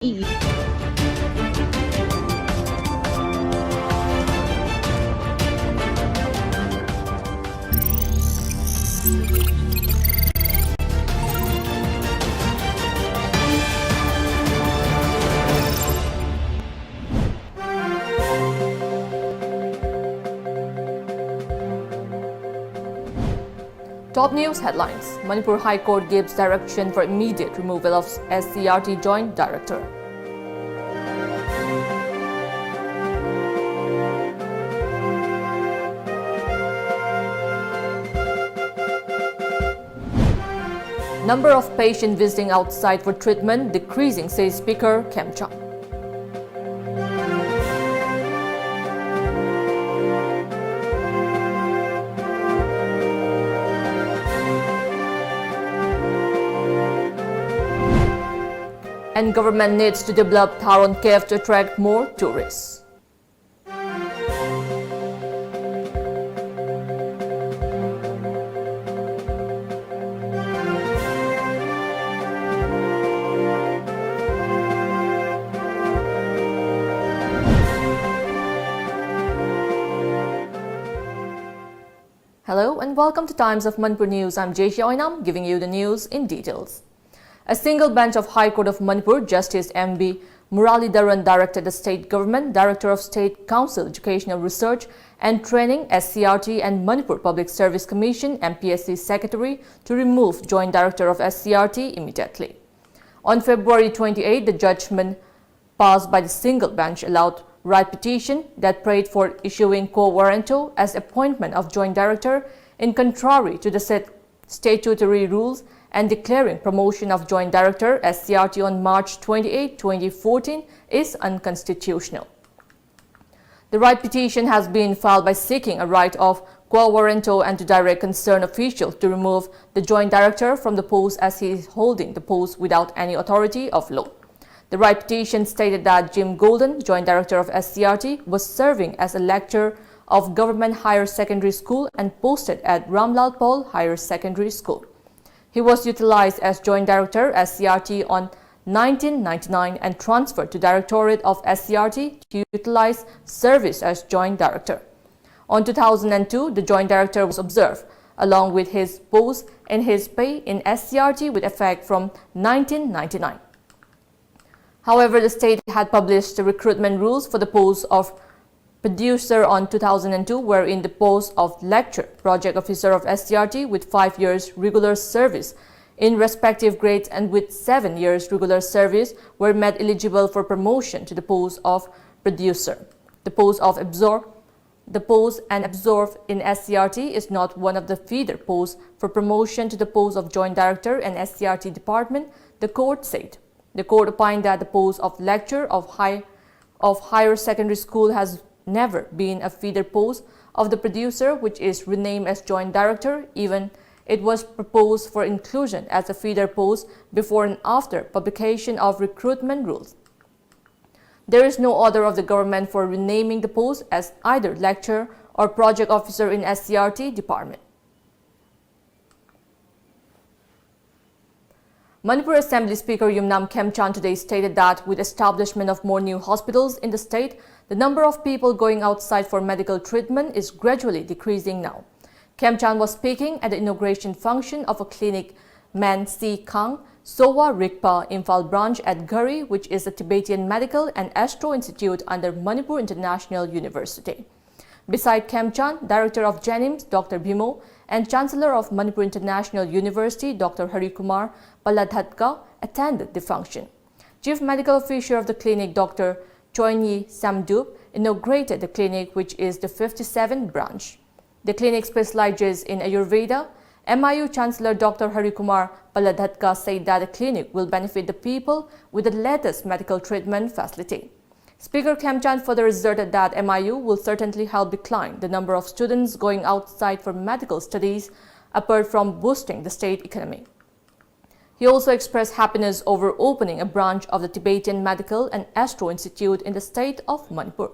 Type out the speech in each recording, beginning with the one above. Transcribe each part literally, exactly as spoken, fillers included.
E. Top news headlines. Manipur High Court gives direction for immediate removal of S C E R T Joint Director. Number of patients visiting outside for treatment decreasing, says Speaker Khemchand. And government needs to develop Tharon Cave to attract more tourists. Hello and welcome to Times of Manipur News. I'm Jesha Oinam, giving you the news in details. A single bench of High Court of Manipur, Justice M B Muralidharan directed the state government, Director of State Council Educational Research and Training, S C E R T, and Manipur Public Service Commission, M P S C, secretary to remove Joint Director of S C E R T immediately. On February twenty-eighth, the judgment passed by the single bench allowed writ petition that prayed for issuing quo warranto as appointment of Joint Director, in contrary to the said statutory rules, and declaring promotion of Joint Director, S C E R T, on March twenty-eighth, twenty fourteen is unconstitutional. The writ petition has been filed by seeking a writ of quo warranto and to direct concerned official to remove the Joint Director from the post, as he is holding the post without any authority of law. The writ petition stated that Jim Golden, Joint Director of S C E R T, was serving as a lecturer of Government Higher Secondary School and posted at Ramlal Paul Higher Secondary School. He was utilized as Joint Director, S C E R T, on nineteen ninety-nine and transferred to Directorate of S C E R T to utilize service as Joint Director. On two thousand two, the Joint Director was observed, along with his post and his pay in S C E R T with effect from nineteen ninety-nine. However, the state had published the recruitment rules for the post of producer on two thousand two, wherein the post of lecturer, project officer of S C E R T with five years regular service in respective grades and with seven years regular service were made eligible for promotion to the post of producer. The post of absorb, the post and absorb in S C E R T is not one of the feeder posts for promotion to the post of Joint Director and S C E R T department, the court said. The court opined that the post of lecturer of high, of higher secondary school has never been a feeder post of the producer, which is renamed as Joint Director, even it was proposed for inclusion as a feeder post before and after publication of recruitment rules. There is no order of the government for renaming the post as either lecturer or project officer in S C E R T department. Manipur Assembly Speaker Yumnam Khemchand today stated that with establishment of more new hospitals in the state, the number of people going outside for medical treatment is gradually decreasing now. Khemchand was speaking at the inauguration function of a clinic, Man Si Khang, Sowa Rigpa, Imphal branch at Ghari, which is a Tibetan Medical and Astro Institute under Manipur International University. Beside Khemchand, Director of JNIMS, Doctor Bhimo, and Chancellor of Manipur International University, Doctor Hari Kumar Paladhatka, attended the function. Chief Medical Officer of the clinic, Doctor Choinyi Samdup, inaugurated the clinic, which is the fifty-seventh branch. The clinic specializes in Ayurveda. M I U Chancellor Doctor Hari Kumar Paladhatka said that the clinic will benefit the people with the latest medical treatment facility. Speaker Khemchand further asserted that M I U will certainly help decline the number of students going outside for medical studies, apart from boosting the state economy. He also expressed happiness over opening a branch of the Tibetan Medical and Astro Institute in the state of Manipur.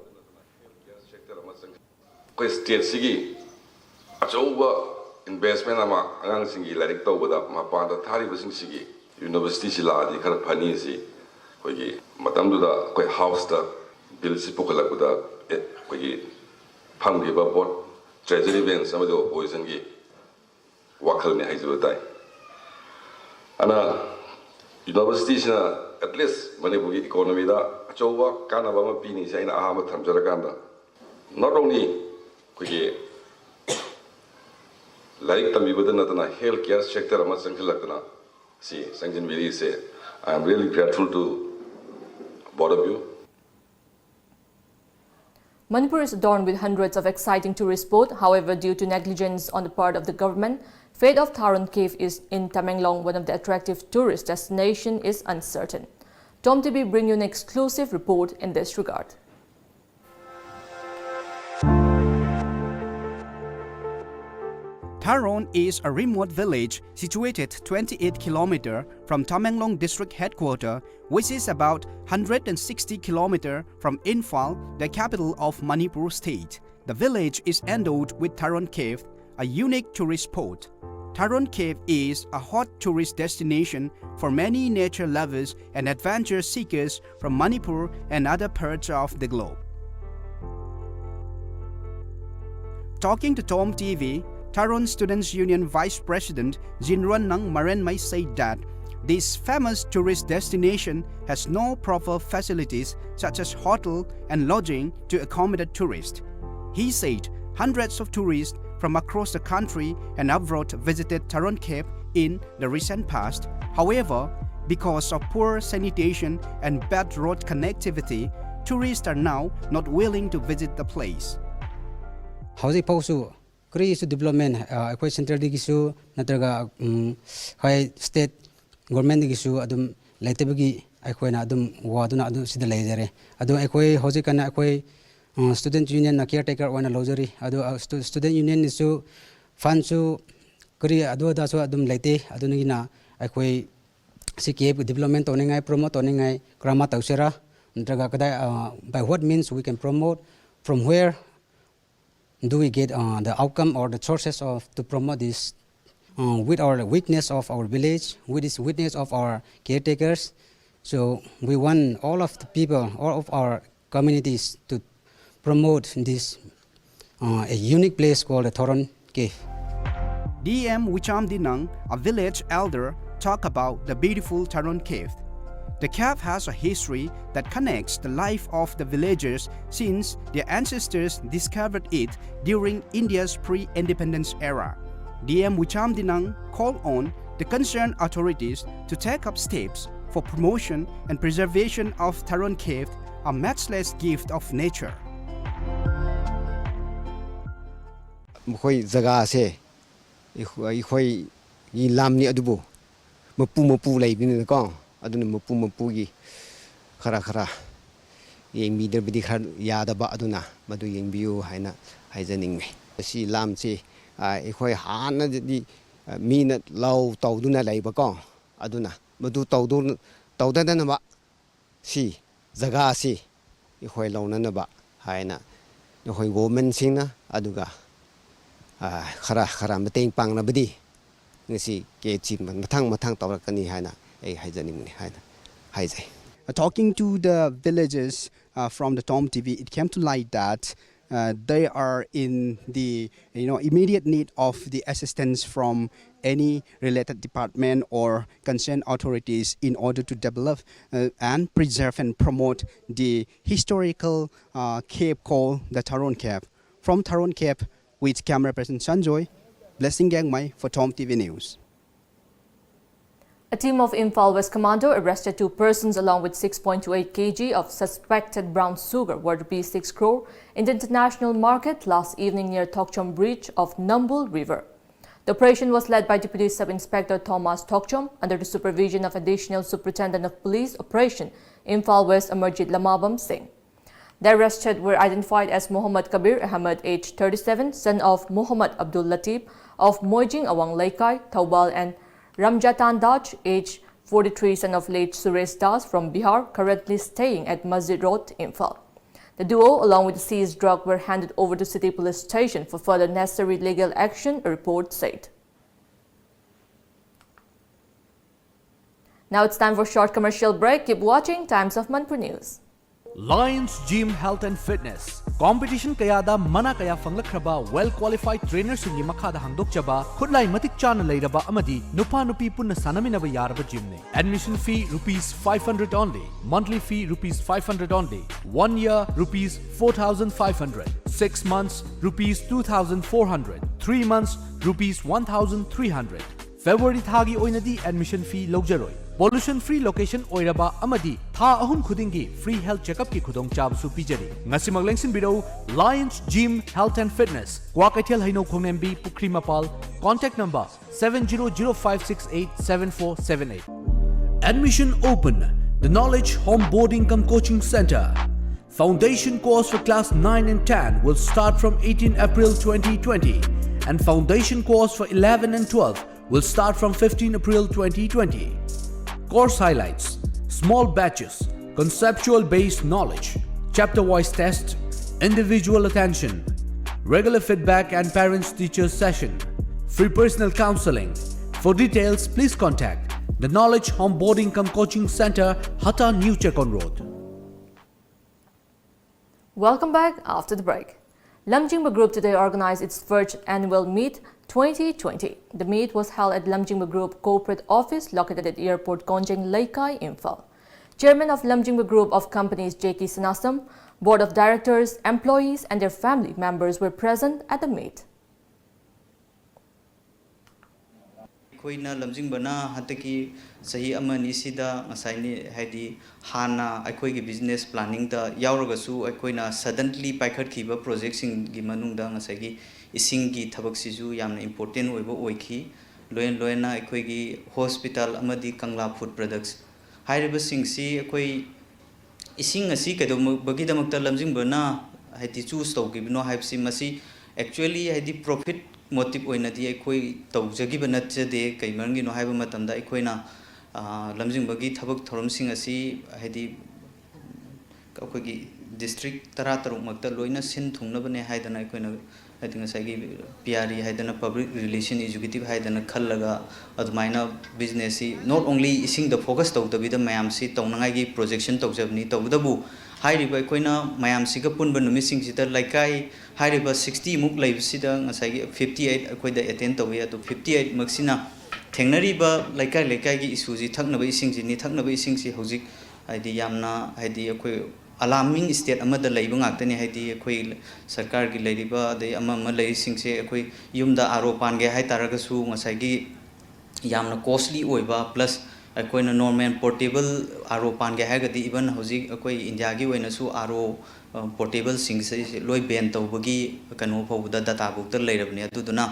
ꯑꯩꯈꯣꯏ ꯁ꯭ꯇꯦꯠꯁꯤꯒꯤ ꯑꯆꯧꯕ investment ꯑꯃ ꯑꯉꯥꯡꯁꯤꯡꯒꯤ ꯂꯥꯏꯔꯤꯛ ꯇꯧꯕꯗ ꯃꯄꯥꯟꯗ ꯊꯥꯔꯤꯕꯁꯤꯡꯁꯤꯒꯤ ꯌꯨꯅꯤꯚꯔꯁꯤꯇꯤꯁꯤ ꯂꯥꯛꯑꯗꯤ ꯈꯔ ꯐꯅꯤ ꯁꯤ ꯑꯩꯈꯣꯏꯒꯤ ꯃꯇꯝꯗꯨꯗ ꯑꯩꯈꯣꯏ ꯍꯥꯎꯁꯇ ꯕꯤꯜꯁꯤ ꯄꯨꯈꯠꯂꯛꯄꯗ, ꯑꯦ, ꯑꯩꯈꯣꯏꯒꯤ ꯐꯝꯈꯤꯕ ꯕꯣꯠ ꯇ꯭ꯔꯦꯖꯔꯤ ꯕꯦꯟꯁ ꯑꯃꯗꯤ ꯑꯣꯄꯣꯖꯤꯁꯟꯒꯤ ꯋꯥꯈꯜꯅꯤ ꯍꯥꯏꯖꯕ ꯇꯥꯏ꯫ ꯑꯗꯨꯅ ꯌꯨꯅꯤꯚꯔꯁꯤꯇꯤꯁꯤꯅ ꯑꯦꯠꯂꯤꯁ ꯃꯅꯤꯄꯨꯔꯒꯤ ꯏꯀꯣꯅꯣꯃꯤꯗ ꯑꯆꯧꯕ ꯀꯥꯟꯅꯕ ꯑꯃ ꯄꯤꯅꯤ ꯁꯤ ꯑꯩꯅ ꯑꯍꯥꯟꯕ ꯊꯝꯖꯔꯀꯥꯟꯗ, not only ꯑꯩꯈꯣꯏꯒꯤ ꯂꯥꯏꯔꯤꯛ ꯇꯝꯕꯤꯕꯗ ꯅꯠꯇꯅ ꯍꯦꯜꯊ ꯀꯤꯌꯔ ꯁꯦꯛꯇꯔ ꯑꯃ ꯆꯪꯁꯤꯜꯂꯛꯇꯅ ꯁꯤ ꯆꯪꯁꯤꯟꯕꯤꯔꯤꯁꯦ, I am really grateful to both of you. Manipur is adorned with hundreds of exciting tourist spots. However, due to negligence on the part of the government, fate of Tharon Cave is in Tamenglong, one of the attractive tourist destination, is uncertain. Tom T V bring you an exclusive report in this regard. Tharon is a remote village situated twenty-eight kilometer from Tamenglong district headquarter, which is about hundred and sixty kilometer from Imphal, the capital of Manipur state. The village is endowed with Tharon Cave, a unique tourist spot. Tharon Cave is a hot tourist destination for many nature lovers and adventure seekers from Manipur and other parts of the globe. Talking to Tom T V, Tharon Students Union Vice President Jinruannang Marenmei said that this famous tourist destination has no proper facilities such as hotel and lodging to accommodate tourists. He said hundreds of tourists from across the country and abroad visited Tharon Cave in the recent past. However, because of poor sanitation and bad road connectivity, tourists are now not willing to visit the place. ꯍꯧꯖꯤꯛ ꯐꯥꯎꯁꯨ ꯀꯔꯤꯁꯨ development ꯑꯩꯈꯣꯏ ꯁꯦꯟꯇ꯭ꯔꯦꯜꯗꯒꯤꯁꯨ ꯅꯠꯇ꯭ꯔꯒ ꯎꯝ, ꯍꯣꯏ state ꯒꯣꯔꯃꯦꯟꯗꯒꯤꯁꯨ ꯑꯗꯨꯝ ꯂꯩꯇꯕꯒꯤ ꯑꯩꯈꯣꯏꯅ ꯑꯗꯨꯝ ꯋꯥꯗꯨꯅ ꯑꯗꯨꯝ ꯁꯤꯗ ꯂꯩꯖꯔꯦ꯫ ꯑꯗꯨ ꯑꯩꯈꯣꯏ ꯍꯧꯖꯤꯛꯀꯥꯟꯅ ꯑꯩꯈꯣꯏ ꯎꯝ, ꯁ꯭ꯇꯨꯗꯦꯟꯠ ꯌꯨꯅꯤꯌꯟꯅ ꯀꯤꯌꯔ ꯇꯦꯀꯔ ꯑꯣꯏꯅ ꯂꯧꯖꯔꯤ꯫ ꯑꯗꯨ ꯑ, ꯁ꯭ꯇꯨ- ꯁ꯭ꯇꯨꯗꯦꯟꯠ ꯌꯨꯅꯤꯌꯟꯅꯁꯨ ꯐꯟꯁꯨ ꯀꯔꯤ ꯑꯗꯨ ꯑꯗꯥꯁꯨ ꯑꯗꯨꯝ ꯂꯩꯇꯦ꯫ ꯑꯗꯨꯅꯒꯤꯅ ꯑꯩꯈꯣꯏ ꯁꯤ ꯀꯦꯞ ꯗꯤꯕ꯭ꯂꯞꯃꯦꯟ ꯇꯧꯅꯤꯡꯉꯥꯏ, ꯄ꯭ꯔꯣꯃꯣꯠ ꯇꯧꯅꯤꯡꯉꯥꯏ ꯀꯔꯝꯃ ꯇꯧꯁꯤꯔꯥ? ꯅꯠꯇ꯭ꯔꯒ ꯀꯗꯥꯏ uh, by what means we can promote, from where do we get uh, the outcome or the sources of to promote this uh, with our witness of our village, with this witness of our caretakers. So we want all of the people, all of our communities to promote this uh, a unique place called the Thoron Cave. D M Wicham Dinang, a village elder, talk about the beautiful Thoron Cave. The cave has a history that connects the life of the villagers since their ancestors discovered it during India's pre-independence era. D M Wicham Dinang called on the concerned authorities to take up steps for promotion and preservation of Thoron Cave, a matchless gift of nature. ꯃꯈꯣꯏ ꯖꯒꯥꯁꯦ ꯑꯩꯈꯣꯏ- ꯑꯩꯈꯣꯏꯒꯤ ꯂꯝꯅꯤ, ꯑꯗꯨꯕꯨ ꯃꯄꯨ ꯃꯄꯨ ꯂꯩꯕꯅꯤꯅꯀꯣ, ꯑꯗꯨꯅ ꯃꯄꯨ ꯃꯄꯨꯒꯤ ꯈꯔ ꯈꯔ ꯌꯦꯡꯕꯤꯗ꯭ꯔꯕꯗꯤ ꯈꯔ ꯌꯥꯗꯕ, ꯑꯗꯨꯅ ꯃꯗꯨ ꯌꯦꯡꯕꯤꯌꯨ ꯍꯥꯏꯅ ꯍꯥꯏꯖꯅꯤꯡꯉꯤ꯫ ꯃꯁꯤ ꯂꯝꯁꯤ, ꯑ, ꯑꯩꯈꯣꯏ ꯍꯥꯟꯅꯗꯤ, ꯑ, ꯃꯤꯅ ꯂꯧ ꯇꯧꯗꯨꯅ ꯂꯩꯕꯀꯣ, ꯑꯗꯨꯅ ꯃꯗꯨ ꯇꯧꯗꯨ- ꯇꯧꯗꯅꯕ ꯁꯤ ꯖꯒꯥꯁꯤ ꯑꯩꯈꯣꯏ ꯂꯧꯅꯅꯕ ꯍꯥꯏꯅ ꯑꯩꯈꯣꯏ ꯒꯣꯚꯔꯟꯃꯦꯟꯠꯁꯤꯡꯅ ꯑꯗꯨꯒ, ꯑ, ꯈꯔ ꯈꯔ ꯃꯇꯦꯡ ꯄꯥꯡꯅꯕꯗꯤ ꯉꯁꯤ ꯀꯦ ꯁꯤ ꯃꯊꯪ ꯃꯊꯪ ꯇꯧꯔꯛꯀꯅꯤ ꯍꯥꯏꯅ ꯑꯩ ꯍꯥꯏꯖꯅꯤꯡꯕꯅꯤ ꯍꯥꯏꯅ ꯍꯥꯏꯖꯩ꯫ Uh, talking to the villagers, uh, from the Tom T V, it came to light that uh, they are in the, you know, immediate need of the assistance from any related department or concerned authorities in order to develop uh, and preserve and promote the historical uh, cave called the Thoron Cave. From Thoron Cave, with camera person Sanjoy, Blessing Gangmai for Tom T V News. A team of Imphal West Commando arrested two persons along with six point two eight kilograms of suspected brown sugar worth rupees six crore in the international market last evening near Thokchom Bridge of Nambul River. The operation was led by Deputy Sub-Inspector Thomas Thokchom under the supervision of Additional Superintendent of Police Operation, Imphal West Amarjit Lamabam Singh. The arrested were identified as Muhammad Kabir Ahmed, age thirty-seven, son of Muhammad Abdul Latif of Moijing Awang Leikai, Thoubal, and Ramjatan Daj, age forty-three, son of late Suresh Das from Bihar, currently staying at Masjid Road, Imphal. The duo, along with the seized drug, were handed over to City Police Station for further necessary legal action, a report said. Now it's time for short commercial break. Keep watching Times of Manipur News. Lions Gym Health and Fitness. Competition ꯀꯌꯥꯗ ꯃꯅꯥ ꯀꯌꯥ ꯐꯪꯂꯛꯈ꯭ꯔꯕ well qualified trainerꯁꯤꯡꯒꯤ ꯃꯈꯥꯗ ꯍꯥꯡꯗꯣꯛꯆꯕ, ꯈꯨꯠꯂꯥꯏ ꯃꯇꯤꯛ ꯆꯥꯅ ꯂꯩꯔꯕ ꯑꯃꯗꯤ ꯅꯨꯄꯥ ꯅꯨꯄꯤ ꯄꯨꯟꯅ ꯁꯥꯟꯅꯃꯤꯟꯅꯕ ꯌꯥꯔꯕ gymꯅꯤ꯫ Admission fee rupees five hundred only, monthly fee rupees five hundred only, one year rupees four thousand five hundred, six months rupees two thousand four hundred, three months rupees one thousand three hundred. February ꯊꯥꯒꯤ ꯑꯣꯏꯅꯗꯤ admission fee ꯂꯧꯖꯔꯣꯏ꯫ Pollution free location ꯑꯣꯏꯔꯕ ꯑꯃꯗꯤ ꯊꯥ ꯑꯍꯨꯝ ꯈꯨꯗꯤꯡꯒꯤ free health checkupꯀꯤ ꯈꯨꯗꯣꯡꯆꯥꯕꯁꯨ ꯄꯤꯖꯔꯤ꯫ ꯉꯁꯤꯃꯛ ꯂꯦꯡꯁꯤꯟꯕꯤꯔꯧ Lions Gym Health and Fitness, Kwakeithel ꯍꯩꯅꯧ ꯈꯣꯡꯅꯦꯝꯕꯤ ꯄꯨꯈ꯭ꯔꯤ ꯃꯄꯥꯜ, contact number seven zero zero five six eight seven four seven eight. Admission open. The Knowledge Home Boarding cum Coaching Center. Foundation course for class nine and ten will start from eighteen April twenty twenty, and foundation course for eleven and twelve will start from fifteen April twenty twenty. Course highlights: small batches, conceptual based knowledge, chapter wise test, individual attention, regular feedback and parents teachers session, free personal counseling. For details, please contact the Knowledge Home Boarding cum Coaching Center, Hata, New Chekon Road. Welcome back after the break. Lamjingba Group today organized its first annual meet twenty twenty. The meet was held at Lamjingba Group corporate office located at Airport Konjeng Leikai, Imphal. Chairman of Lamjingba Group of Companies J K Sanasam, Board of Directors, employees and their family members were present at the meet. ꯑꯩꯈꯣꯏꯅ ꯂꯝꯖꯤꯡꯕꯅ ꯍꯟꯗꯛꯀꯤ ꯆꯍꯤ ꯑꯃ ꯑꯅꯤꯁꯤꯗ ꯉꯁꯥꯏꯅꯤ, ꯍꯥꯏꯗꯤ ꯍꯥꯟꯅ ꯑꯩꯈꯣꯏꯒꯤ business planningꯗ ꯌꯥꯎꯔꯒꯁꯨ, ꯑꯩꯈꯣꯏꯅ suddenly ꯄꯥꯏꯈꯠꯈꯤꯕ projectꯁꯤꯡꯒꯤ ꯃꯅꯨꯡꯗ ꯉꯁꯥꯏꯒꯤ ꯏꯁꯤꯡꯒꯤ ꯊꯕꯛꯁꯤꯁꯨ ꯌꯥꯝꯅ important ꯑꯣꯏꯕ ꯑꯣꯏꯈꯤ꯫ ꯂꯣꯏꯅ ꯂꯣꯏꯅꯅ ꯑꯩꯈꯣꯏꯒꯤ hospital ꯑꯃꯗꯤ ꯀꯪꯂꯥ food products ꯍꯥꯏꯔꯤꯕꯁꯤꯡꯁꯤ ꯑꯩꯈꯣꯏ ꯏꯁꯤꯡ ꯑꯁꯤ ꯀꯩꯗꯧꯕꯒꯤꯗꯃꯛꯇ ꯂꯝꯖꯤꯡꯕꯅ ꯍꯥꯏꯗꯤ choose ꯇꯧꯈꯤꯕꯅꯣ ꯍꯥꯏꯕꯁꯤ, ꯃꯁꯤ actually ꯍꯥꯏꯗꯤ profit motive ꯑꯣꯏꯅꯗꯤ ꯑꯩꯈꯣꯏ ꯇꯧꯖꯈꯤꯕ ꯅꯠꯆꯗꯦ꯫ ꯀꯩ ꯃꯔꯝꯒꯤꯅꯣ ꯍꯥꯏꯕ ꯃꯇꯝꯗ, ꯑꯩꯈꯣꯏꯅ, ꯑ, ꯂꯝꯖꯤꯡꯕꯒꯤ ꯊꯕꯛ ꯊꯧꯔꯝꯁꯤꯡ ꯑꯁꯤ ꯍꯥꯏꯗꯤ ꯑꯩꯈꯣꯏꯒꯤ ꯗꯤꯁꯇ꯭ꯔꯤꯛ ꯇꯔꯥꯇꯔꯨꯛꯃꯛꯇ ꯂꯣꯏꯅ ꯁꯤꯟ ꯊꯨꯡꯅꯕꯅꯦ ꯍꯥꯏꯗꯅ ꯑꯩꯈꯣꯏꯅ, ꯍꯥꯏꯗꯤ ꯉꯁꯥꯏꯒꯤ ꯄꯤ ꯑꯥꯔ ꯏ ꯍꯥꯏꯗꯅ, ꯄꯕ꯭ꯂꯤꯛ ꯔꯤꯂꯦꯁꯟ ꯑꯦꯛꯖꯤꯀ꯭ꯌꯨꯇꯤꯚ ꯍꯥꯏꯗꯅ ꯈꯜꯂꯒ, ꯑꯗꯨꯃꯥꯏꯅ ꯕꯤꯖꯤꯅꯦꯁꯁꯤ not only ꯏꯁꯤꯡꯗ ꯐꯣꯀꯁ ꯇꯧꯗꯕꯤꯗ ꯃꯌꯥꯝꯁꯤ ꯇꯧꯅꯉꯥꯏꯒꯤ ꯄ꯭ꯔꯣꯖꯦꯛꯁꯟ ꯇꯧꯖꯕꯅꯤ꯫ ꯇꯧꯕꯇꯕꯨ ꯍꯥꯏꯔꯤꯕ ꯑꯩꯈꯣꯏꯅ ꯃꯌꯥꯝꯁꯤꯒ ꯄꯨꯟꯕ ꯅꯨꯃꯤꯠꯁꯤꯡꯁꯤꯗ ꯂꯩꯀꯥꯏ ꯍꯥꯏꯔꯤꯕ ꯁꯤꯛꯁꯇꯤꯃꯨꯛ ꯂꯩꯕꯁꯤꯗ ꯉꯁꯥꯏꯒꯤ ꯐꯤꯐꯇꯤ ꯑꯩꯠ ꯑꯩꯈꯣꯏꯗ ꯑꯦꯇꯦꯟ ꯇꯧꯏ꯫ ꯑꯗꯨ ꯐꯤꯐꯇꯤ ꯑꯩꯠꯃꯛꯁꯤꯅ ꯊꯦꯡꯅꯔꯤꯕ ꯂꯩꯀꯥꯏ ꯂꯩꯀꯥꯏꯒꯤ ꯏꯁꯨꯁꯤ ꯊꯛꯅꯕ ꯏꯁꯤꯡꯁꯤꯅꯤ꯫ ꯊꯛꯅꯕ ꯏꯁꯤꯡꯁꯤ ꯍꯧꯖꯤꯛ ꯍꯥꯏꯗꯤ ꯌꯥꯝꯅ, ꯍꯥꯏꯗꯤ ꯑꯩꯈꯣꯏ ꯑꯂꯥꯔꯃꯤꯡ ꯁ꯭ꯇꯦꯠ ꯑꯃꯗ ꯂꯩꯕ ꯉꯥꯛꯇꯅꯤ꯫ ꯍꯥꯏꯗꯤ ꯑꯩꯈꯣꯏ ꯁꯔꯀꯥꯔꯒꯤ ꯂꯩꯔꯤꯕ ꯑꯗꯩ ꯑꯃ ꯑꯃ ꯂꯩꯔꯤꯁꯤꯡꯁꯦ ꯑꯩꯈꯣꯏ ꯌꯨꯝꯗ ꯑꯥꯔ ꯑꯣ ꯄꯥꯟꯒꯦ ꯍꯥꯏ ꯇꯥꯔꯒꯁꯨ ꯉꯁꯥꯏꯒꯤ ꯌꯥꯝꯅ ꯀꯣꯁꯂꯤ ꯑꯣꯏꯕ, ꯄ꯭ꯂꯁ ꯑꯩꯈꯣꯏꯅ ꯅꯣꯔꯃꯦꯜ ꯄꯣꯔꯇꯦꯕꯜ ꯑꯥꯔ ꯑꯣ ꯄꯥꯟꯒꯦ ꯍꯥꯏꯔꯒꯗꯤ, ꯏꯚꯟ ꯍꯧꯖꯤꯛ ꯑꯩꯈꯣꯏ ꯏꯟꯗꯤꯌꯥꯒꯤ ꯑꯣꯏꯅꯁꯨ ꯑꯥꯔ ꯑꯣ ꯄꯣꯔꯇꯦꯕꯜꯁꯤꯡꯁꯦ ꯂꯣꯏ ꯕꯦꯟ ꯇꯧꯕꯒꯤ ꯀꯩꯅꯣ ꯐꯥꯎꯕꯗ, ꯗꯇꯥ ꯐꯥꯎꯗ ꯂꯩꯔꯕꯅꯤ꯫ ꯑꯗꯨꯗꯨꯅ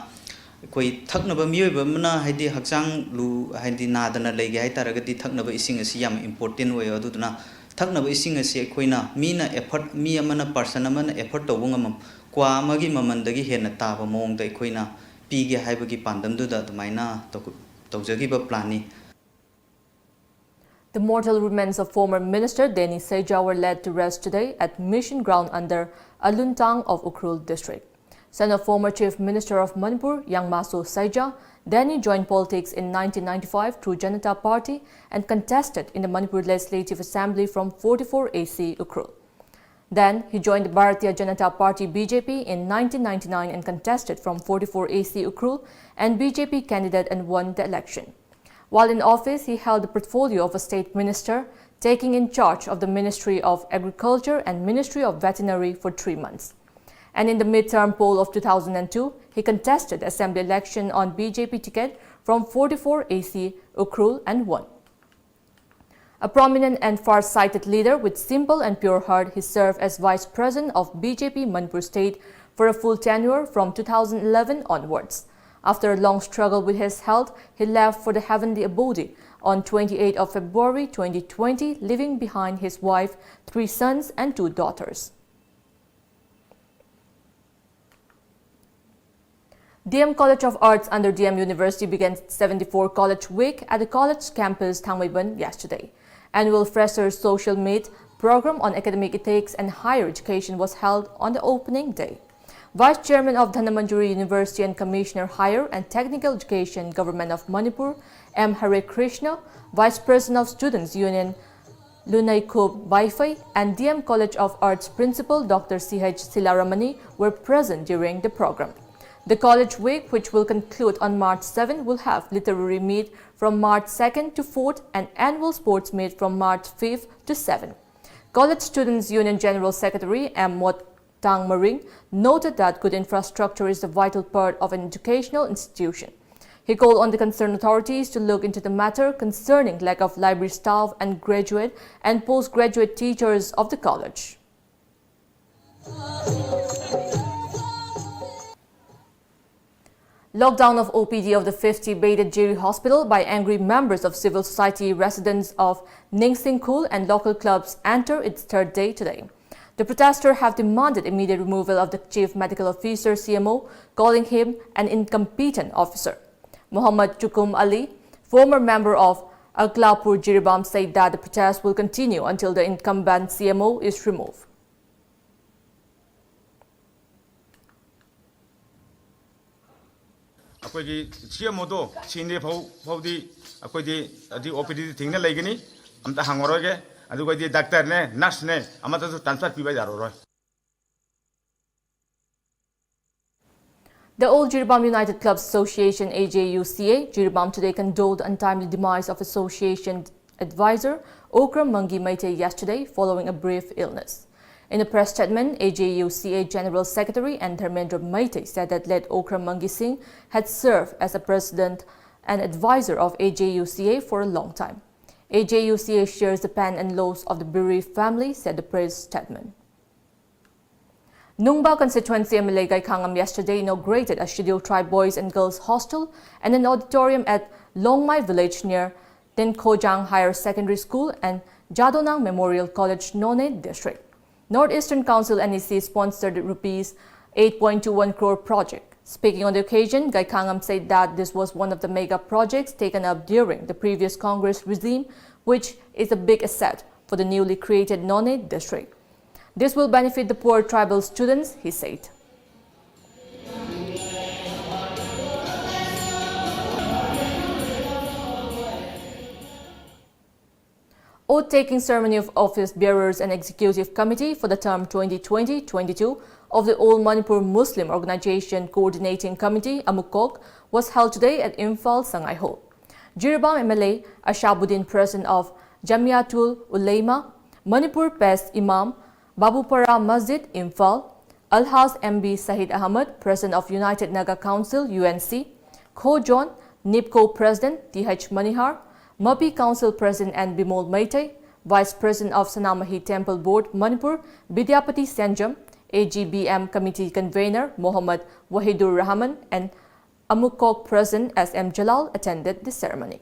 ꯑꯩꯈꯣꯏ ꯊꯛꯅꯕ ꯃꯤꯑꯣꯏꯕ ꯑꯃꯅ ꯍꯥꯏꯗꯤ ꯍꯛꯆꯥꯡ ꯂꯨ-, ꯍꯥꯏꯗꯤ ꯅꯥꯗꯅ ꯂꯩꯒꯦ ꯍꯥꯏ ꯇꯥꯔꯒꯗꯤ ꯊꯛꯅꯕ ꯏꯁꯤꯡ ꯑꯁꯤ ꯌꯥꯝ ꯏꯝꯄꯣꯔꯇꯦꯟ ꯑꯣꯏꯌꯦ꯫ ꯑꯗꯨꯗꯨꯅ ꯊꯛꯅꯕ ꯏꯁꯤꯡ ꯑꯁꯤ ꯑꯩꯈꯣꯏꯅ ꯃꯤꯅ ꯑꯦꯐꯔꯠ, ꯃꯤ ꯑꯃꯅ, ꯄꯥꯔꯁꯟ ꯑꯃꯅ ꯑꯦꯐꯔꯠ ꯇꯧꯕ ꯉꯝꯕ ꯀ꯭ꯋꯥ ꯑꯃꯒꯤ ꯃꯃꯜꯗꯒꯤ ꯍꯦꯟꯅ ꯇꯥꯕ ꯃꯑꯣꯡꯗ ꯑꯩꯈꯣꯏꯅ ꯄꯤꯒꯦ ꯍꯥꯏꯕꯒꯤ ꯄꯥꯟꯗꯝꯗꯨꯗ ꯑꯗꯨꯃꯥꯏꯅ ꯇꯧ-, ꯇꯧꯖꯈꯤꯕ ꯄ꯭ꯂꯥꯟꯅꯤ꯫ The mortal remains of former Minister Deni Seija were laid to rest today at Mission Ground under Aluntang of Ukhrul district. Son of former Chief Minister of Manipur, Yangmaso Seija, Deni joined politics in nineteen ninety-five through Janata Party and contested in the Manipur Legislative Assembly from forty-four A C Ukhrul. Then, he joined the Bharatiya Janata Party, B J P, in nineteen ninety-nine and contested from forty-four A C Ukhrul and B J P candidate and won the election. While in office, he held the portfolio of a state minister, taking in charge of the Ministry of Agriculture and Ministry of Veterinary for three months. And in the midterm poll of two thousand and two, he contested assembly election on B J P ticket from forty-four A C Ukhrul and won. A prominent and far-sighted leader with simple and pure heart, he served as vice president of B J P Manipur State for a full tenure from two thousand eleven onwards. After a long struggle with his health, he left for the heavenly abode on twenty-eighth of February twenty twenty, leaving behind his wife, three sons and two daughters. D M College of Arts under D M University began seventy-four College Week at the college campus Thangmeiban yesterday. Annual Freshers Social Meet, program on academic ethics and higher education was held on the opening day. Vice Chairman of Dhanamanjuri University and Commissioner Higher and Technical Education, Government of Manipur, M Hare Krishna, Vice President of Students Union, Lunai Khub Baifei, and D M College of Arts Principal Doctor C H Silaramani were present during the program. The College Week, which will conclude on March seven, will have literary meet from March second to fourth and annual sports meet from March fifth to seven. College Students Union General Secretary M Mot Tang Maring noted that good infrastructure is a vital part of an educational institution. He called on the concerned authorities to look into the matter concerning lack of library staff and graduate and postgraduate teachers of the college. Lockdown of O P D of the fifty bedded Jiri Hospital by angry members of civil society, residents of Ningsingkhul and local clubs enter its third day today. The protesters have demanded immediate removal of the Chief Medical Officer, C M O, calling him an incompetent officer. Muhammad Chukum Ali, former member of Aklapur Jiribam, said that the protest will continue until the incumbent C M O is removed. ꯑꯩꯈꯣꯏꯒꯤ ꯁꯤ M ꯑꯣꯗꯣ ꯁꯤꯟꯗ꯭ꯔꯤ ꯐꯥꯎ ꯐꯥꯎꯗꯤ ꯑꯩꯈꯣꯏꯗꯤ ꯑꯗꯨ ꯑꯣ ꯄꯤ ꯗꯤꯗꯤ ꯊꯤꯡꯅ ꯂꯩꯒꯅꯤ, ꯑꯝꯇ ꯍꯪꯉꯔꯣꯏꯒꯦ꯫ ꯑꯗꯨꯒ ꯑꯩꯗꯤ ꯗꯥꯛꯇꯔꯅꯦ, ꯅꯔꯁꯅꯦ, ꯑꯃꯠꯇꯁꯨ ꯇ꯭ꯔꯥꯟꯁꯐꯔ ꯄꯤꯕ ꯌꯥꯔꯔꯣꯏ꯫ The All Jiribam United Clubs Association, A J U C A, Jiribam today condoled the untimely demise of association advisor Okram Mangi Meitei yesterday following a brief illness. In a press statement, A J U C A General Secretary N Dharmendra Meitei said that late Okram Mangi Singh had served as a president and advisor of A J U C A for a long time. A J U C A shares the pain and loss of the bereaved family, said the press statement. Nungba constituency M L A Gaikhangam yesterday inaugurated a Scheduled Tribe Boys and Girls Hostel and an auditorium at Longmai village near Tenkhojang Higher Secondary School and Jadonang Memorial College, Noney District. North Eastern Council, N E C, sponsored rupees eight point two one crore project. Speaking on the occasion, Gaikhangam said that this was one of the mega projects taken up during the previous Congress regime, which is a big asset for the newly created Noney district. This will benefit the poor tribal students, he said. Oath-taking ceremony of office bearers and executive committee for the term twenty twenty twenty-two of the All Manipur Muslim Organization Coordinating Committee, AMUCOC, was held today at Imphal Sangai Hall. Jiribam M L A Ashabuddin, President of Jamiatul Ulema Manipur, Pest Imam, Babupara Masjid, Imphal, Alhaj M B Sahid Ahmad, President of United Naga Council, U N C, Kho John, NIPCO President T H Manihar, Mapi Council President N Bimol Meitei, Vice President of Sanamahi Temple Board Manipur, Vidyapati Senjam, A G B M Committee Convener Mohammad Wahidur Rahman, and AMUCOC President S M Jalal attended the ceremony.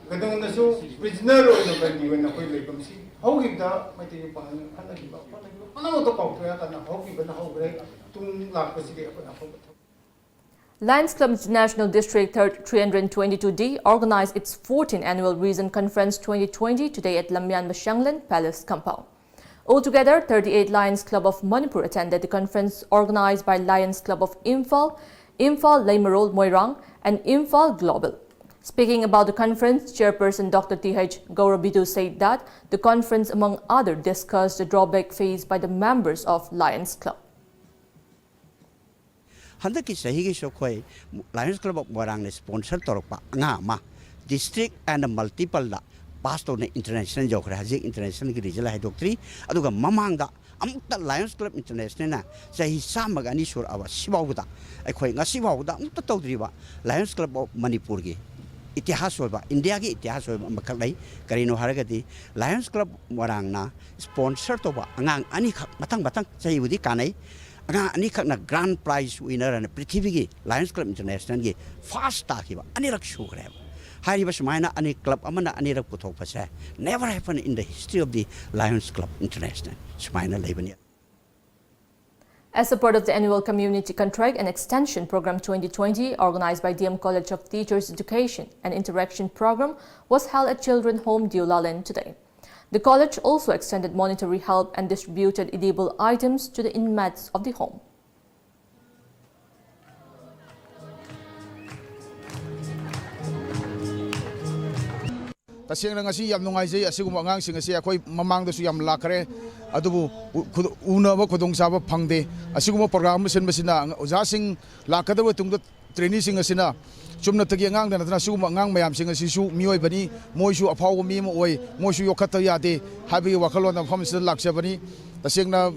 ꯀꯩꯗꯧꯅꯁꯨ prisoner ꯑꯣꯏꯅ ꯕꯟꯗꯤ ꯑꯣꯏꯅ ꯑꯩꯈꯣꯏ ꯂꯩꯐꯝꯁꯤ ꯍꯧꯈꯤꯕꯗ ꯃꯩꯇꯩ ꯄꯥꯡꯒꯜ ꯈꯠꯅꯈꯤꯕ ꯈꯣꯠꯅꯈꯤꯕ ꯄꯨꯝꯅꯃꯛꯇꯣ ꯀꯥꯎꯊꯣꯛꯑꯀꯥꯟꯗ ꯍꯧꯈꯤꯕꯅ ꯍꯧꯈ꯭ꯔꯦ꯫ ꯇꯨꯡ ꯂꯥꯛꯄꯁꯤꯗꯤ ꯑꯩꯈꯣꯏꯅ ꯑꯐꯕ ꯊꯕꯛ Lions Club International District three hundred twenty-two D organized its fourteenth Annual Region Conference twenty twenty today at Lamyan Mashanglen Palace compound. Altogether, thirty-eight Lions Club of Manipur attended the conference organized by Lions Club of Imphal, Imphal Leimarol Moirang, and Imphal Global. Speaking about the conference, Chairperson Doctor T H Gaurabidu said that the conference, among other, discussed the drawback faced by the members of Lions Club. ꯍꯟꯗꯛꯀꯤ ꯆꯍꯤꯒꯤꯁꯨ ꯑꯩꯈꯣꯏ Lions Club of Moirangꯅ sponsor ꯇꯧꯔꯛꯄ ꯑꯉꯥꯡ ꯑꯃ district and multipleꯗ pass ꯇꯧꯅ international ꯌꯧꯈ꯭ꯔꯦ꯫ ꯍꯧꯖꯤꯛ internationalꯒꯤ result ꯍꯥꯏꯗꯣꯛꯇ꯭ꯔꯤ꯫ ꯑꯗꯨꯒ ꯃꯃꯥꯡꯗ ꯑꯃꯨꯛꯇ Lions Club Internationalꯅ ꯆꯍꯤ ꯆꯥꯝꯃꯒ ꯑꯅꯤ ꯁꯨꯔꯛꯑꯕ ꯁꯤꯐꯥꯎꯕꯗ ꯑꯩꯈꯣꯏ ꯉꯁꯤ ꯐꯥꯎꯕꯗ ꯑꯃꯨꯛꯇ ꯇꯧꯗ꯭ꯔꯤꯕ Lions Club of Manipurꯒꯤ ꯏꯇꯤꯍꯥꯁ ꯑꯣꯏꯕ, ꯏꯟꯗꯤꯌꯥꯒꯤ ꯏꯇꯤꯍꯥꯁ ꯑꯣꯏꯕ ꯑꯃꯈꯛ ꯂꯩ꯫ ꯀꯔꯤꯅꯣ ꯍꯥꯏꯔꯒꯗꯤ Lions Club Moirangꯅ sponsor ꯇꯧꯕ ꯑꯉꯥꯡ ꯑꯅꯤꯈꯛ ꯃꯊꯪ ꯃꯊꯪ ꯆꯍꯤꯕꯨꯗꯤ ꯀꯥꯟꯅꯩ꯫ ꯑꯉꯥꯡ ꯑꯅꯤꯈꯛꯅ grand prize winner ꯍꯥꯏꯅ ꯄ꯭ꯔꯤꯊꯤꯕꯤꯒꯤ Lions Club Internationalꯒꯤ first ꯇꯥꯈꯤꯕ ꯑꯅꯤꯔꯛ ꯁꯨꯈ꯭ꯔꯦꯕ꯫ ꯍꯥꯏꯔꯤꯕ ꯁꯨꯃꯥꯏꯅ ꯑꯅꯤ club ꯑꯃꯅ ꯑꯅꯤꯔꯛ ꯄꯨꯊꯣꯛꯄꯁꯦ never happen in the history of the Lions Club International ꯁꯨꯃꯥꯏꯅ ꯂꯩꯕꯅꯤ꯫ As a part of the annual Community Contract and Extension Program twenty twenty, organized by D M College of Teachers Education, an interaction program was held at Children Home Deulalen today. The college also extended monetary help and distributed edible items to the inmates of the home. ꯇꯁꯦꯡꯅ ꯉꯁꯤ ꯌꯥꯝ ꯅꯨꯡꯉꯥꯏꯖꯩ꯫ ꯑꯁꯤꯒꯨꯝꯕ ꯑꯉꯥꯡꯁꯤꯡ ꯑꯁꯤ ꯑꯩꯈꯣꯏ ꯃꯃꯥꯡꯗꯁꯨ ꯌꯥꯝ ꯂꯥꯛꯈ꯭ꯔꯦ, ꯑꯗꯨꯕꯨ ꯎ-, ꯈꯨꯗꯣ-, ꯎꯅꯕ ꯈꯨꯗꯣꯡꯆꯥꯕ ꯐꯪꯗꯦ꯫ ꯑꯁꯤꯒꯨꯝꯕ ꯄ꯭ꯔꯣꯒ꯭ꯔꯥꯝ ꯑꯃ ꯁꯤꯟꯕꯁꯤꯅ ꯑꯣꯖꯥꯁꯤꯡ ꯂꯥꯛꯀꯗꯕ ꯇꯨꯡꯗ ꯇ꯭ꯔꯦꯅꯤꯁꯤꯡ ꯑꯁꯤꯅ ꯆꯨꯝꯅꯇꯒꯤ ꯑꯉꯥꯡꯗ ꯅꯠꯇꯅ ꯑꯁꯤꯒꯨꯝꯕ ꯑꯉꯥꯡ ꯃꯌꯥꯝꯁꯤꯡ ꯑꯁꯤꯁꯨ ꯃꯤꯑꯣꯏꯕꯅꯤ, ꯃꯣꯏꯁꯨ ꯑꯐꯥꯎꯕ ꯃꯤ ꯑꯃ ꯑꯣꯏ, ꯃꯣꯏꯁꯨ ꯌꯣꯛꯈꯠꯇꯕ ꯌꯥꯗꯦ ꯍꯥꯏꯕꯒꯤ ꯋꯥꯈꯜꯂꯣꯟꯗ ꯃꯐꯝ ꯑꯁꯤꯗ ꯂꯥꯛꯆꯕꯅꯤ꯫ ꯇꯁꯦꯡꯅ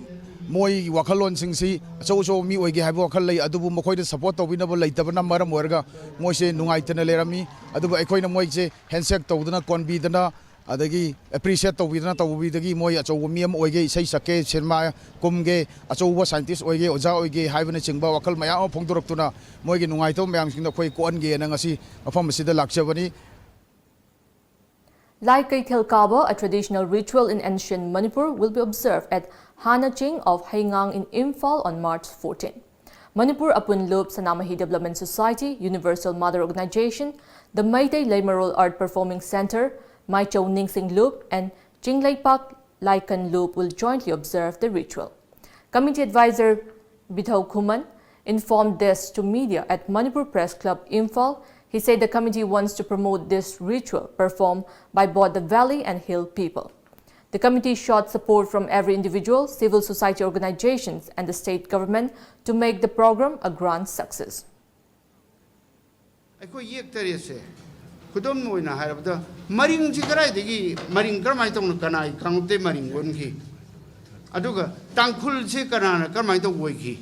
ꯃꯣꯏꯒꯤ ꯋꯥꯈꯜꯂꯣꯟꯁꯤꯡꯁꯤ ꯑꯆꯧ ꯑꯆꯧꯕ ꯃꯤ ꯑꯣꯏꯒꯦ ꯍꯥꯏꯕ ꯋꯥꯈꯜ ꯂꯩ, ꯑꯗꯨꯕꯨ ꯃꯈꯣꯏꯗ ꯁꯄꯣꯔꯠ ꯇꯧꯕꯤꯅꯕ ꯂꯩꯇꯕꯅ ꯃꯔꯝ ꯑꯣꯏꯔꯒ ꯃꯣꯏꯁꯦ ꯅꯨꯡꯉꯥꯏꯇꯅ ꯂꯩꯔꯝꯃꯤ꯫ ꯑꯗꯨꯕꯨ ꯑꯩꯈꯣꯏꯅ ꯃꯣꯏꯁꯦ ꯍꯦꯟꯁꯦꯛ ꯇꯧꯗꯅ, ꯀꯣꯟꯕꯤꯗꯅ, ꯑꯗꯒꯤ ꯑꯦꯄ꯭ꯔꯤꯁꯤꯌꯦꯠ ꯇꯧꯕꯤꯗꯅ ꯇꯧꯕꯤꯗꯒꯤ ꯃꯣꯏ ꯑꯆꯧꯕ ꯃꯤ ꯑꯃ ꯑꯣꯏꯒꯦ, ꯏꯁꯩ ꯁꯛꯀꯦ, ꯁꯤꯅꯦꯃꯥ ꯀꯨꯝꯒꯦ, ꯑꯆꯧꯕ ꯁꯥꯏꯟꯇꯤꯁ ꯑꯣꯏꯒꯦ, ꯑꯣꯖꯥ ꯑꯣꯏꯒꯦ ꯍꯥꯏꯕꯅꯆꯤꯡꯕ ꯋꯥꯈꯜ ꯃꯌꯥꯝ ꯑꯃ ꯐꯣꯡꯗꯣꯔꯛꯇꯨꯅ ꯃꯣꯏꯒꯤ ꯅꯨꯡꯉꯥꯏꯇꯕ ꯃꯌꯥꯝꯁꯤꯡꯗꯣ ꯑꯩꯈꯣꯏ ꯀꯣꯛꯍꯟꯒꯦꯅ ꯉꯁꯤ ꯃꯐꯝ ꯑꯁꯤꯗ ꯂꯥꯛꯆꯕꯅꯤ꯫ Lai Keithel Kaba, a traditional ritual in ancient Manipur, will be observed at Hana Ching of Heingang in Imphal on March fourteen. Manipur Apun Lup, Sanamahi Development Society, Universal Mother Organization, the Meitei Leimarol Art Performing Center, Maichou Ningsing Lup, and Chingleipak Laikan Lup will jointly observe the ritual. Committee advisor Bithou Khuman informed this to media at Manipur Press Club, Imphal. He said the committee wants to promote this ritual performed by both the valley and hill people. The committee sought support from every individual, civil society organizations, and the state government to make the program a grand success. ꯑꯩꯈꯣꯏ ꯌꯦꯛ ꯇꯔꯦꯠꯁꯦ ꯈꯨꯗꯝ ꯑꯣꯏꯅ ꯍꯥꯏꯔꯕꯗ, ꯃꯔꯤꯡꯁꯤ ꯀꯗꯥꯏꯗꯒꯤ, ꯃꯔꯤꯡ ꯀꯔꯝꯍꯥꯏꯅ ꯇꯧꯅ ꯀꯅꯥꯒꯤ ꯀꯥꯡꯂꯨꯞꯇꯒꯤ ꯃꯔꯤꯡ ꯑꯣꯟꯈꯤ? ꯑꯗꯨꯒ ꯇꯥꯡꯈꯨꯜꯁꯤ ꯀꯅꯥꯅ ꯀꯔꯝꯍꯥꯏꯅ ꯇꯧꯕ ꯑꯣꯏꯈꯤ?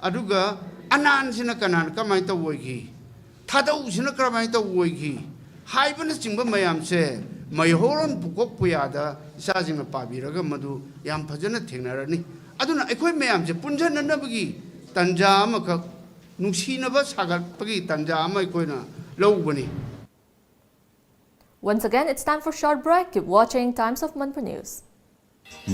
ꯑꯗꯨꯒ ꯑꯅꯥꯟꯁꯤꯅ ꯀꯅꯥꯅ ꯀꯔꯝꯍꯥꯏꯅ ꯇꯧꯕ ꯑꯣꯏꯈꯤ? ꯊꯥꯗꯧꯁꯤꯅ ꯀꯔꯝꯍꯥꯏꯅ ꯇꯧꯕ ꯑꯣꯏꯈꯤ? ꯍꯥꯏꯕꯅꯆꯤꯡꯕ ꯃꯌꯥꯝꯁꯦ ꯃꯩꯍꯧꯔꯣꯟ ꯄꯨꯀꯣꯛ ꯄꯨꯌꯥꯗ ꯏꯆꯥꯁꯤꯡꯅ ꯄꯥꯕꯤꯔꯒ ꯃꯗꯨ ꯌꯥꯝ ꯐꯖꯅ ꯊꯦꯡꯅꯔꯅꯤ꯫ ꯑꯗꯨꯅ ꯑꯩꯈꯣꯏ ꯃꯌꯥꯝꯁꯦ ꯄꯨꯟꯁꯤꯟꯅꯅꯕꯒꯤ ꯇꯟꯖꯥ ꯑꯃꯈꯛ, ꯅꯨꯡꯁꯤꯅꯕ ꯁꯥꯒꯠꯄꯒꯤ ꯇꯟꯖꯥ ꯑꯃ ꯑꯩꯈꯣꯏꯅ ꯂꯧꯕꯅꯤ꯫ Once again, it's time for short break. Keep watching Times of Manipur News.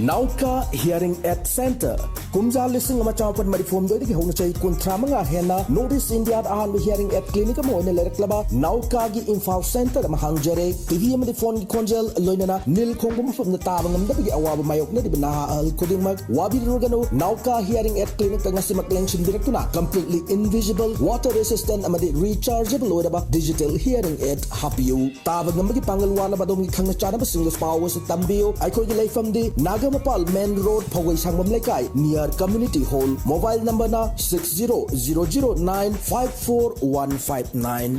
Nauka Hearing Aid Center. ꯀꯨꯝꯖꯥ ꯂꯤꯁꯤꯡ ꯑꯃ ꯆꯥꯃꯥꯄꯟ ꯃꯔꯤꯐꯨ ꯍꯨꯝꯗꯣꯏꯗꯒꯤ ꯍꯧꯅ ꯆꯍꯤ ꯀꯨꯟꯊ꯭ꯔꯥ ꯃꯉꯥ ꯍꯦꯟꯅ North East Indiaꯗ ꯑꯍꯥꯟꯕ hearing aid clinic ꯑꯃ ꯑꯣꯏꯅ ꯂꯩꯔꯛꯂꯕ ꯅꯥꯎꯀꯥꯒꯤ ꯏꯝꯐꯥꯜ ꯁꯦꯟꯇꯔ ꯑꯃ ꯍꯥꯡꯖꯔꯦ꯫ ꯇꯤꯚꯤ ꯑꯃꯗꯤ ꯐꯣꯟꯒꯤ ꯈꯣꯟꯖꯦꯜ, ꯂꯣꯏꯅꯅ ꯅꯤꯜ ꯈꯣꯡꯕ ꯃꯐꯝꯗ ꯇꯥꯕ ꯉꯝꯗꯕꯒꯤ ꯑꯋꯥꯕ ꯃꯥꯌꯣꯛꯅꯔꯤꯕ ꯅꯍꯥ ꯑꯍꯜ ꯈꯨꯗꯤꯡꯃꯛ ꯋꯥꯕꯤꯔꯨꯔꯒꯅꯨ꯫ ꯅꯥꯎꯀꯥ hearing aid clinicꯇ ꯉꯁꯤꯃꯛ ꯂꯦꯡꯁꯤꯟꯕꯤꯔꯛꯇꯨꯅ completely invisible, water resistant ꯑꯃꯗꯤ rechargeable ꯑꯣꯏꯔꯕ digital hearing aid ꯍꯥꯞꯄꯤꯌꯨ꯫ ꯇꯥꯕ ꯉꯝꯕꯒꯤ ꯄꯥꯡꯒꯜ ꯋꯥꯠꯂꯕ ꯑꯗꯣꯝꯒꯤ ꯈꯪꯅ ꯆꯥꯟꯅꯕꯁꯤꯡꯗꯁꯨ ꯄꯥꯎ ꯑꯁꯤ ꯇꯝꯕꯤꯌꯨ꯫ ꯑꯩꯈꯣꯏꯒꯤ ꯂꯩꯐꯝꯗꯤ ꯅꯥꯒꯥꯃꯄꯥꯜ main road, ꯐꯧꯒꯩ ꯁꯥꯡꯕꯝ ꯂꯩꯀꯥꯏ, near community hall꯫ Mobile numberꯅ six zero zero zero nine five four one five nine꯫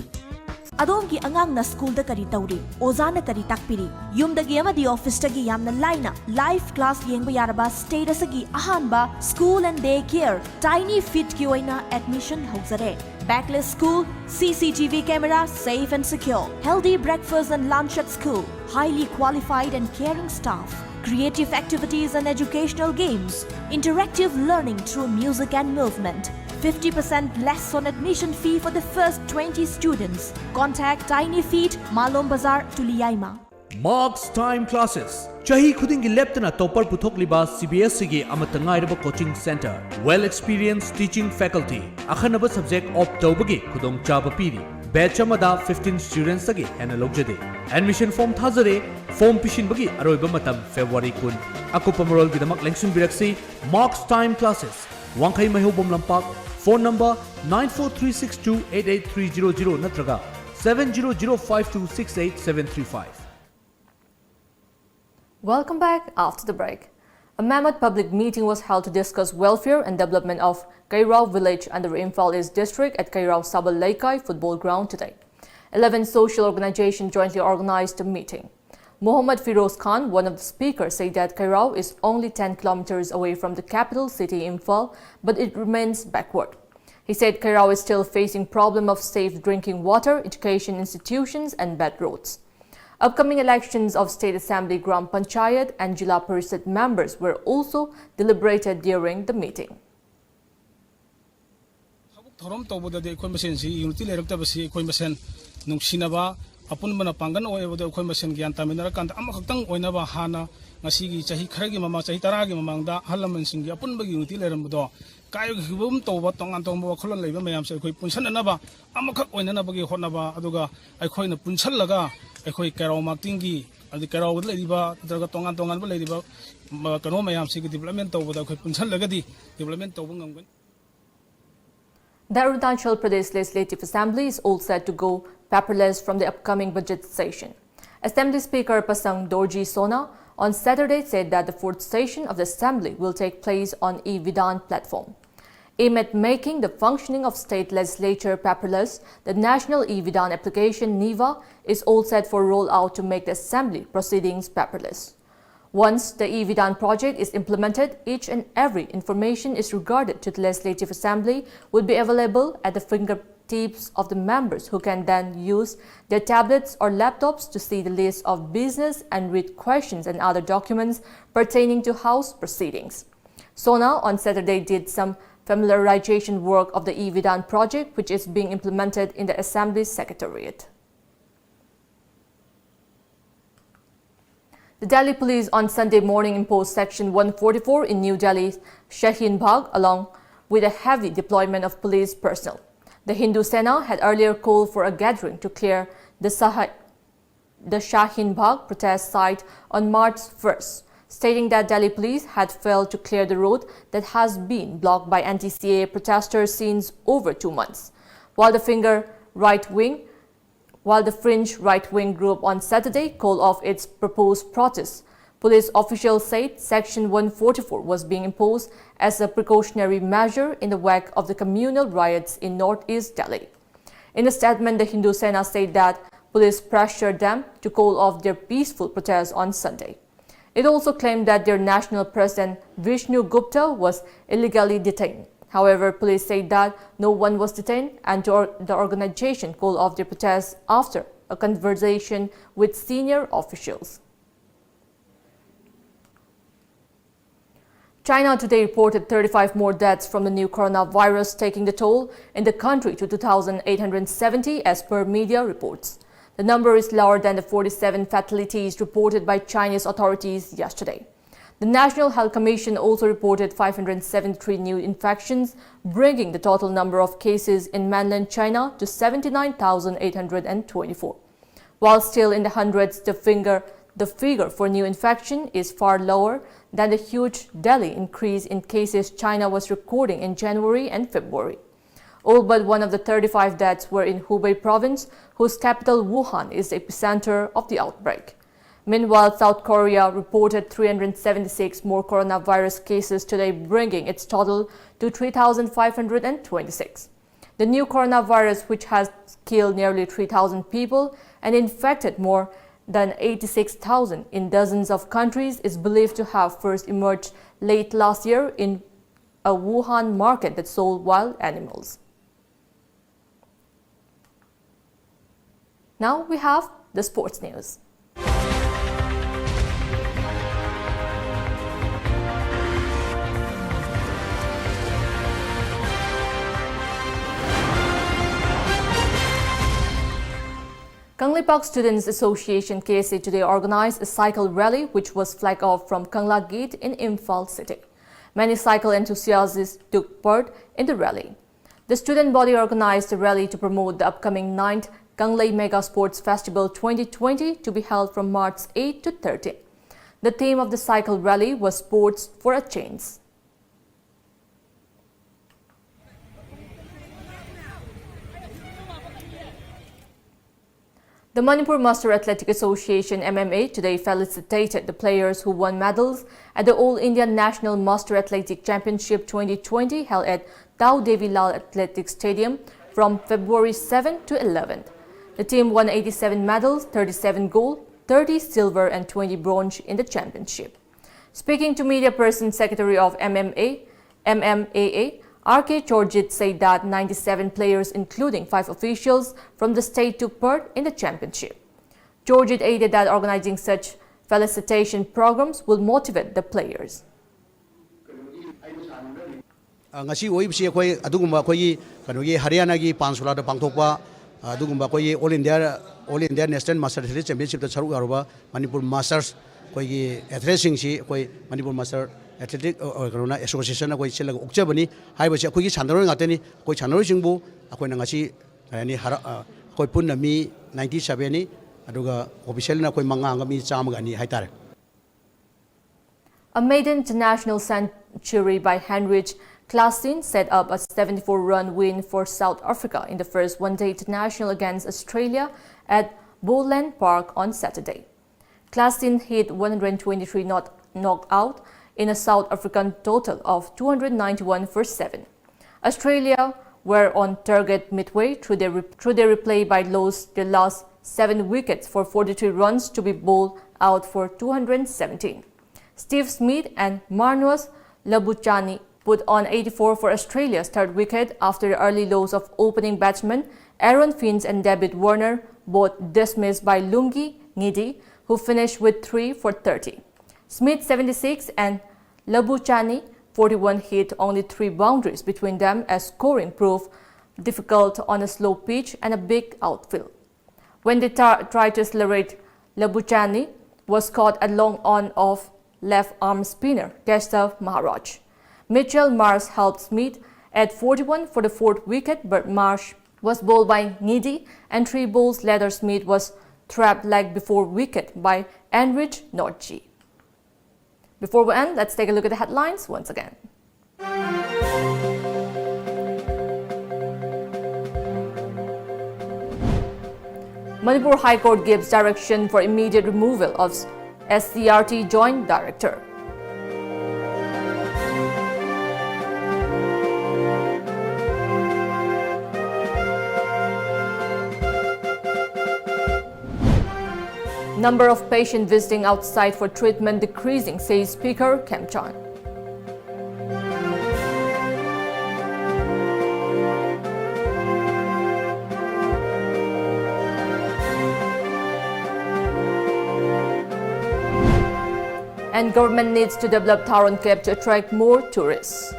ꯑꯗꯣꯝꯒꯤ ꯑꯉꯥꯡꯅ ꯁ꯭ꯀꯨꯜꯗ ꯀꯔꯤ ꯇꯧꯔꯤ? ꯑꯣꯖꯥꯅ ꯀꯔꯤ ꯇꯥꯛꯄꯤꯔꯤ? ꯌꯨꯝꯗꯒꯤ ꯑꯃꯗꯤ ꯑꯣꯐꯤꯁꯇꯒꯤ ꯌꯥꯝꯅ ꯂꯥꯏꯅ live class ꯌꯦꯡꯕ ꯌꯥꯔꯕ state ꯑꯁꯤꯒꯤ ꯑꯍꯥꯟꯕ school and day care Tiny Feetꯀꯤ ꯑꯣꯏꯅ admission ꯍꯧꯖꯔꯦ꯫ Backless school, C C T V camera, safe and secure, healthy breakfast and lunch at school, highly qualified and caring staff, creative activities and educational games, interactive learning through music and movement. Fifty percent less on admission fee for the first twenty students. Contact Tiny Feet, Malom Bazar, Tuliaima. Marks Time Classes. ꯆꯍꯤ ꯈꯨꯗꯤꯡꯒꯤ ꯂꯦꯞꯇꯅ topper ꯄꯨꯊꯣꯛꯂꯤꯕ CBSEꯒꯤ ꯑꯃꯠꯇ ꯉꯥꯏꯔꯕ coaching center, well experienced teaching faculty, ꯑꯈꯟꯅꯕ subject opt ꯇꯧꯕꯒꯤ ꯈꯨꯗꯣꯡꯆꯥꯕ ꯄꯤꯔꯤ꯫ Batch ꯑꯃꯗ fifteen studentsꯇꯒꯤ ꯍꯦꯟꯅ ꯂꯧꯖꯗꯦ꯫ Admission form ꯊꯥꯖꯔꯦ꯫ Form ꯄꯤꯁꯤꯟꯕꯒꯤ ꯑꯔꯣꯏꯕ ꯃꯇꯝ February ꯀꯨꯟ꯫ ꯑꯀꯨꯞꯄ ꯃꯔꯣꯜꯒꯤꯗꯃꯛ ꯂꯦꯡꯁꯤꯟꯕꯤꯔꯛꯁꯤ Marks Time Classes, ꯋꯥꯡꯈꯩ ꯃꯩꯍꯧꯕꯝ ꯂꯝꯄꯥꯛ꯫ Phone number nine four three six two eight eight three zero zero ꯅꯠꯇ꯭ꯔꯒ seven zero zero five two six eight seven three five. Welcome back after the break. A mammoth public meeting was held to discuss welfare and development of Kairao village under Imphal East district at Kairao Sabal Leikai football ground today. Eleven social organizations jointly organized the meeting. Muhammad Firoz Khan, one of the speakers, said that Kairao is only ten kilometers away from the capital city Imphal, but it remains backward. He said Kairao is still facing problem of safe drinking water, education institutions and bad roads. Upcoming elections of State Assembly, Gram Panchayat and Jila Parishad members were also deliberated during the meeting. ꯊꯕꯛ ꯊꯧꯔꯝ ꯇꯧꯕꯗꯗꯤ ꯑꯩꯈꯣꯏ ꯃꯁꯦꯟꯁꯤ unity ꯂꯩꯔꯛꯇꯕꯁꯤ ꯑꯩꯈꯣꯏ ꯃꯁꯦꯟ ꯅꯨꯡꯁꯤꯅꯕ ꯑꯄꯨꯟꯕꯅ ꯄꯥꯡꯒꯜ ꯑꯣꯏꯕꯗꯣ ꯑꯩꯈꯣꯏ ꯃꯁꯦꯟ ꯒ꯭ꯌꯥꯟ ꯇꯥꯃꯤꯟꯅꯔꯀꯥꯟꯗ ꯑꯃꯈꯛꯇꯪ ꯑꯣꯏꯅꯕ ꯍꯥꯟꯅ ꯉꯁꯤꯒꯤ ꯆꯍꯤ ꯈꯔꯒꯤ ꯃꯃꯥꯡ, ꯆꯍꯤ ꯇꯔꯥꯒꯤ ꯃꯃꯥꯡꯗ ꯑꯍꯜ ꯂꯃꯟꯁꯤꯡꯒꯤ ꯑꯄꯨꯟꯕꯒꯤ unity ꯂꯩꯔꯝꯕꯗꯣ ꯀꯥꯏꯈꯤꯕꯒꯨꯝ ꯇꯧꯕ ꯇꯣꯉꯥꯟ ꯇꯣꯉꯥꯟꯕ ꯋꯥꯈꯜꯂꯣꯟ ꯂꯩꯕ ꯃꯌꯥꯝꯁꯦ ꯑꯩꯈꯣꯏ ꯄꯨꯟꯁꯟꯅꯅꯕ, ꯑꯃꯈꯛ ꯑꯣꯏꯅꯅꯕꯒꯤ ꯍꯣꯠꯅꯕ, ꯑꯗꯨꯒ ꯑꯩꯈꯣꯏꯅ ꯄꯨꯟꯁꯜꯂꯒ ꯑꯩꯈꯣꯏ ꯀꯩꯔꯥꯎ ꯃꯥꯔꯇꯤꯡꯒꯤ, ꯑꯗꯩ ꯀꯩꯔꯥꯎꯗ ꯂꯩꯔꯤꯕ ꯅꯠꯇ꯭ꯔꯒ ꯇꯣꯉꯥꯟ ꯇꯣꯉꯥꯟꯕ ꯂꯩꯔꯤꯕ ꯀꯩꯅꯣ ꯃꯌꯥꯝꯁꯤꯒꯤ development ꯇꯧꯕꯗ ꯑꯩꯈꯣꯏ ꯄꯨꯟꯁꯜꯂꯒꯗꯤ development ꯇꯧꯕ ꯉꯝꯒꯅꯤ꯫ The Arunachal Pradesh Legislative Assembly is all set to go paperless from the upcoming budget session. Assembly Speaker Pasang Dorji Sona on Saturday said that the fourth session of the Assembly will take place on e-Vidhan platform. Aimed at making the functioning of state legislature paperless, the National e-Vidhan application, NEEVA, is all set for rollout to make the Assembly proceedings paperless. Once the e-Vidhan project is implemented, each and every information is regarded to the Legislative Assembly will be available at the fingertips of the members, who can then use their tablets or laptops to see the list of business and read questions and other documents pertaining to House proceedings. Sona on Saturday did some familiarization work of the e-Vidhan project, which is being implemented in the Assembly Secretariat. The Delhi police on Sunday morning imposed Section one forty-four in New Delhi's Shaheen Bagh, along with a heavy deployment of police personnel. The Hindu Sena had earlier called for a gathering to clear the, Sah- the Shaheen Bagh protest site on March first, stating that Delhi police had failed to clear the road that has been blocked by anti-C A A protesters since over two months. While the finger right wing while the fringe right-wing group on Saturday called off its proposed protest, police officials said Section one forty-four was being imposed as a precautionary measure in the wake of the communal riots in northeast Delhi. In a statement, the Hindu Sena said that police pressured them to call off their peaceful protest on Sunday. It also claimed that their national president, Vishnu Gupta, was illegally detained. However, police said that no one was detained and or- the organization called off their protest after a conversation with senior officials. China today reported thirty-five more deaths from the new coronavirus, taking the toll in the country to two thousand eight hundred seventy as per media reports. The number is lower than the forty-seven fatalities reported by Chinese authorities yesterday. The National Health Commission also reported five hundred seventy-three new infections, bringing the total number of cases in mainland China to seventy-nine thousand eight hundred twenty-four. While still in the hundreds, the finger, the figure for new infection is far lower than the huge daily increase in cases China was recording in January and February. All but one of the thirty-five deaths were in Hubei province, whose capital Wuhan is the epicenter of the outbreak. Meanwhile, South Korea reported three hundred seventy-six more coronavirus cases today, bringing its total to three thousand five hundred twenty-six. The new coronavirus, which has killed nearly three thousand people and infected more than eighty-six thousand in dozens of countries, is believed to have first emerged late last year in a Wuhan market that sold wild animals. Now we have the sports news. Kangleipak Students Association, K S A, today organized a cycle rally which was flagged off from Kangla Gate in Imphal city. Many cycle enthusiasts took part in the rally. The student body organized a rally to promote the upcoming ninth Kanglei Mega Sports Festival twenty twenty, to be held from March eighth to thirteen. The theme of the cycle rally was Sports for a Change. The Manipur Master Athletic Association, M M A, today felicitated the players who won medals at the All India National Master Athletic Championship twenty twenty, held at Tao Devi Lal Athletic Stadium from February seventh to eleventh. The team won eighty-seven medals, thirty-seven gold, thirty silver and twenty bronze in the championship. Speaking to media person, secretary of M M A, M M A A, R K Chorjit, said that ninety-seven players, including five officials from the state, took part in the championship. Chorjit added that organizing such felicitation programs will motivate the players. ꯑ, ꯉꯁꯤ ꯑꯣꯏꯕꯁꯤ ꯑꯩꯈꯣꯏ ꯑꯗꯨꯒꯨꯝꯕ ꯑꯩꯈꯣꯏꯒꯤ ꯀꯩꯅꯣꯒꯤ ꯍꯔꯤꯌꯥꯅꯥꯒꯤ ꯄꯥꯟꯁꯨꯂꯥꯗ ꯄꯥꯡꯊꯣꯛꯄ, ꯑ, ꯑꯗꯨꯒꯨꯝꯕ ꯑꯩꯈꯣꯏꯒꯤ all India All India National Master Athletic Championshipꯇ ꯁꯔꯨꯛ ꯌꯥꯔꯨꯕ ꯃꯅꯤꯄꯨꯔ ꯃꯥꯁꯇꯔꯁ ꯑꯩꯈꯣꯏꯒꯤ ꯑꯦꯊꯂꯦꯠꯁꯤꯡꯁꯤ ꯑꯩꯈꯣꯏ ꯃꯅꯤꯄꯨꯔ ꯃꯥꯁꯇꯔ ꯑꯦꯊꯂꯦꯇꯤꯛ, ꯑ, ꯑ, ꯀꯩꯅꯣꯅ, ꯑꯦꯁꯣꯁꯤꯌꯦꯁꯟ ꯑꯩꯈꯣꯏ ꯁꯤꯜꯂꯒ ꯑꯣꯛꯆꯕꯅꯤ꯫ ꯍꯥꯏꯔꯤꯕꯁꯤ ꯑꯩꯈꯣꯏꯒꯤ ꯁꯥꯟꯅꯔꯣꯏ ꯉꯥꯛꯇꯅꯤ꯫ ꯑꯩꯈꯣꯏ ꯁꯥꯟꯅꯔꯣꯏꯁꯤꯡꯕꯨ ꯑꯩꯈꯣꯏꯅ ꯉꯁꯤ, ꯀꯔꯤ ꯍꯥꯏꯅꯤ, ꯍꯔꯥꯎ-, ꯑ, ꯑꯩꯈꯣꯏ ꯄꯨꯟꯅ ꯃꯤ ninety sevenꯅꯤ, ꯑꯗꯨꯒ ꯑꯣꯐꯤꯁꯤꯌꯦꯜꯅ ꯑꯩꯈꯣꯏ ꯃꯉꯥ ꯑꯃꯒ ꯃꯤ ꯆꯥꯝꯃꯒ ꯑꯅꯤ ꯍꯥꯏꯇꯥꯔꯦ꯫ A maiden international century by Heinrich Klaassen set up a seventy-four run win for South Africa in the first one-day international against Australia at Boland Park on Saturday. Klaassen hit one hundred twenty-three not, knocked out in a South African total of two hundred ninety-one for seven. Australia were on target midway through their, re-, through their replay but lost their last seven wickets for forty-three runs to be bowled out for two hundred seventeen. Steve Smith and Marnus Labuschagne put on eighty-four for Australia's third wicket after the early loss of opening batsmen Aaron Finch and David Warner, both dismissed by Lungi Ngidi, who finished with three for thirty. Smith, seventy-six, and Labuschagne, forty-one, hit only three boundaries between them as scoring proved difficult on a slow pitch and a big outfield. When they ta-, tried to accelerate, Labuschagne was caught at long on off left arm spinner Keshav Maharaj. Mitchell Marsh helped Smith at forty-one for the fourth wicket, but Marsh was bowled by Ngidi, and three balls later Smith was trapped leg before wicket by Anrich Nortje. Before we end, let's take a look at the headlines once again. Manipur High Court gives direction for immediate removal of S C R T Joint Director. Number of patients visiting outside for treatment decreasing, says Speaker Khemchand. And government needs to develop Tharon Cape to attract more tourists.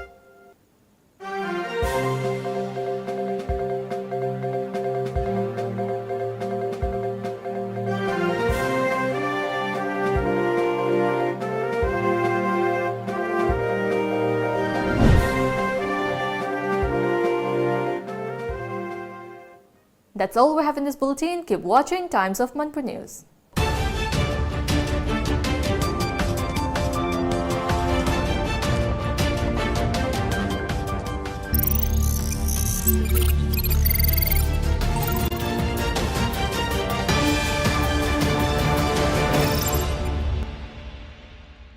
That's all we have in this bulletin. Keep watching Times of Manipur News.